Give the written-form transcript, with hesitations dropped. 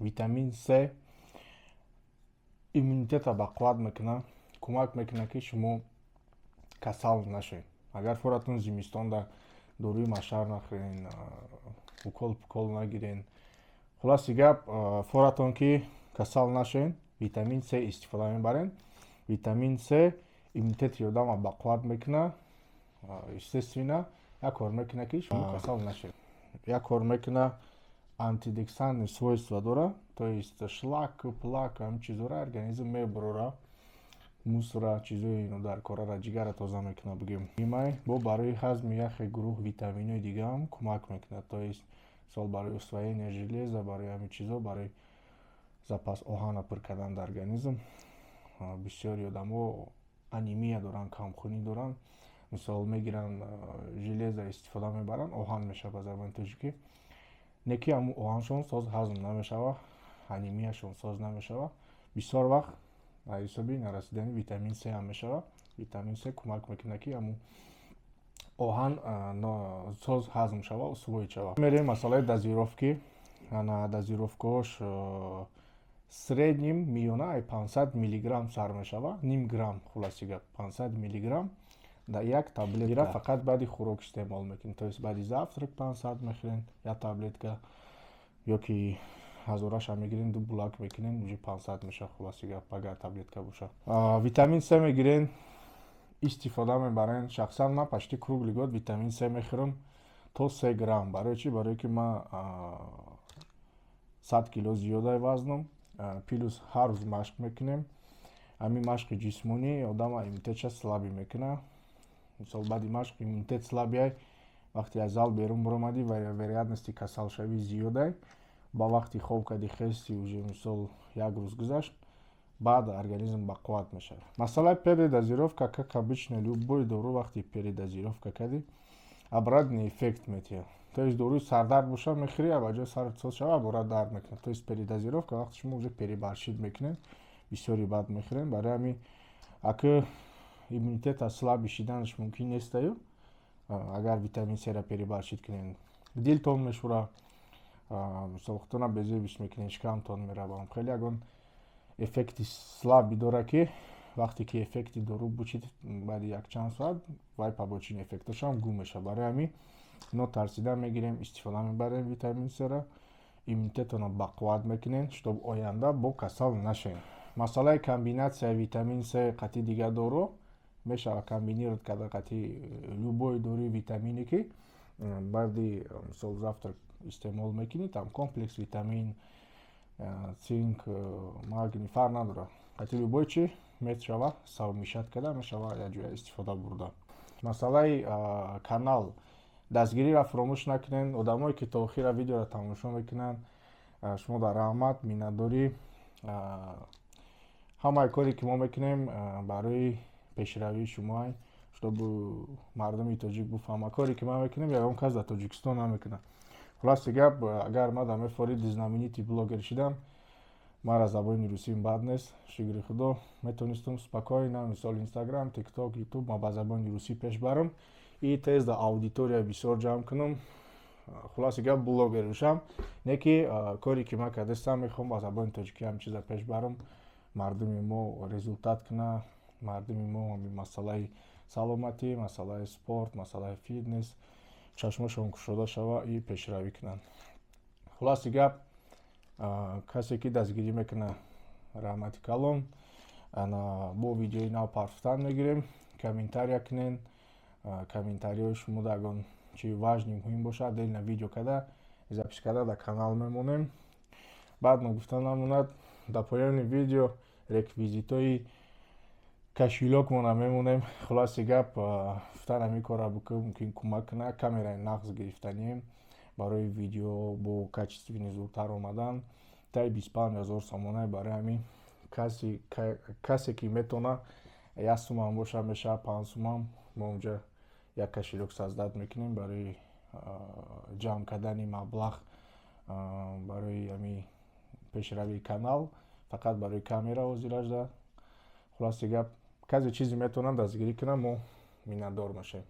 Витамин С иммунитета бақувват мекунад, кӯмак мекунад, ки шумо касал нашавед. Агар форатон зимистонда доруи машар нахӯрен, укол пукол нагирен, хулоси гап, форатон ки касал нашавен, витамин С истифода мебарен. Витамин С иммунитети одама бақувват мекунад. Естественно, як кор мекунад, ки шумо касал нашавед, як кор мекунад, антидексантный свойства дорад, то есть шлак, плак, ҳамин чизҳоро организм мебурора, мусора, чизои нодаркорара, ҷигара тоза мекунад, бигем. Имай бо барои ҳазми яхе гурӯҳ витаминҳои дигаам кӯмак мекунад, то есть мисол барои усвоения железа, барои ҳамин чизҳо, барои запас оҳана пур кардан дар организм. Бисёри одамо анемия доранд, камхунӣ доранд, мисол мегиранд, железа истифода мебаранд, оҳан мешавад ба забони тоҷикӣ, не ки ҳамун оҳаншон соз ҳазм намешавад, анемияшон соз намешавад. Бисёр вақт аз ҳисоби нарасидани витамин С ҳам мешавад. Витамин С кӯмак мекунад, ки ҳамун оҳан соз ҳазм шавад, усвоить шавад. Мерем масъалаи дозировки. Ана дозировкаҳош средним, миёна, ай 500 миллиграмм сар мешавад, ним грамм, хулоси гап, 500 миллиграмм дар як таблетка, фақат баъди хӯрок истеъмол мекунед, то есть баъди завтрак 500 мехӯрен як таблетка ё ки ҳазораша мегирен, ду булак мекунен, уже 500 мешавад, хулоси гап, агар таблетка бошад. Витамин С мегирен, истифода мебарен. Шахсан ман почти круглый год витамин С мехӯрам то 3 грамм. Барои чӣ? Барое ки ман 100 кило зиёдай вазнам, плюс ҳар рӯз машқ мекунем. Ҳамин машқи ҷисмонӣ одама иммунитетша слабый мекунад. Мисол, баъди машқ иммунитет слабый, вақте аз зал берун баромадӣ, вероятности касалшавӣ зиёдай. Ба вақти хоб кади, хести, уже мисол як рӯз гузашт, баъд организм бақувват мешавад. Масъалаи передозировка, как обычно, любой дору вақти передозировка кардӣ, обратный эффект метиҳад, то есть доруи сардард боша, мехӯри, ба ҷои сарат соз шава, абора дард мекунад. То есть передозировка, вақте шумо уже перебарщить мекунед, бисёри бад мехӯрем. Барои ҳамин ака иммунитета слабый шиданаш мумкин нестаю. Агар витамин Сера перебарщить кунед, дилтон мешӯра, мисол худтона безебиш мекунед, шикамтон мерава. Хеле ягон эффекти слабый дорад, ки вақте ки эффекти дору бучид, баъди якчанд соат вай побочный эффекташам гум мешавад. Барои ҳамин нотарсида мегирем, истифода мебарем витамин Сера, иммунитетонро бақувват мекунем, чтоб оянда бо касал нашавем. Масъалаи комбинатсияи витамин С қатъи дигар дору мешавад, комбинировать карда қатъи любой доруи витамине, ки баъди мисол завтрак истеъмол мекунӣ, там комплекс витамин, цинк, магний, фарқ надорад, қатъи любой чи мешава совмещать карда мешава, якҷоя истифода бурда. Масъалаи канал дастгириро фуромӯш накунед. Одамое ки то охира видеоро тамошо мекунанд, шумо дар раҳмат, миннатдорӣ. Ҳамаи коре ки мо мекунем, барои пешравии шумоай, чтобы мардуми тоҷик буфаҳма. Коре ки ман мекунем, ягон кас дар Тоҷикистон намекунад. Хулоси гап, агар ман дар мефорид знаменитый блогер шидам, мара забони русим бад нест, шукри худо, метонистам спокойно мисол Инстаграм, Тикток, Ютуб ма ба забони русӣ пеш барам и тезда аудитория бисёр ҷамъ кунам, хулоси гап, блогер бошам. Не ки коре ки ман кардастам, мехоҳам ба забони тоҷикӣ ҳам чиза пеш барам, мардуми мо результат кунад, мардуми мо ҳамин масъалаи саломатӣ, масъалаи спорт, масъалаи фитнес чашмошон кушода шава и пешравӣ кунанд. Хулоси гап, касе ки дастгирӣ мекунад, раҳмати калон. Бо видеои нав парфтан мегирем. Комментария кунен, комментариҳои шумо ягон чи важный, муҳим бошад, отдельно видео карда, запись карда, дар канал мемонем. Баъд ногуфта намонад, дар поёни видео реквизитҳои кошелёкмона мемонем. Хулоси гап, гуфтан ҳамин корро бикун, мумкин кӯмак кунад. Камераи нағз гирифтанием барои видео бо качественный зудтар омадан, таи 25 000 сомона. Барои ҳамин касе ки метавона, як сумам боша мешавад, 5 сумам, мо онҷа як кошелёк создать мекунем барои ҷамъ кардани маблағ барои ҳамин пешравии канал, фақат барои камера ҳозиражда. Хулоси гап, касе чизе метавонад дастгирӣ кунад, мо миннатдор мешавем.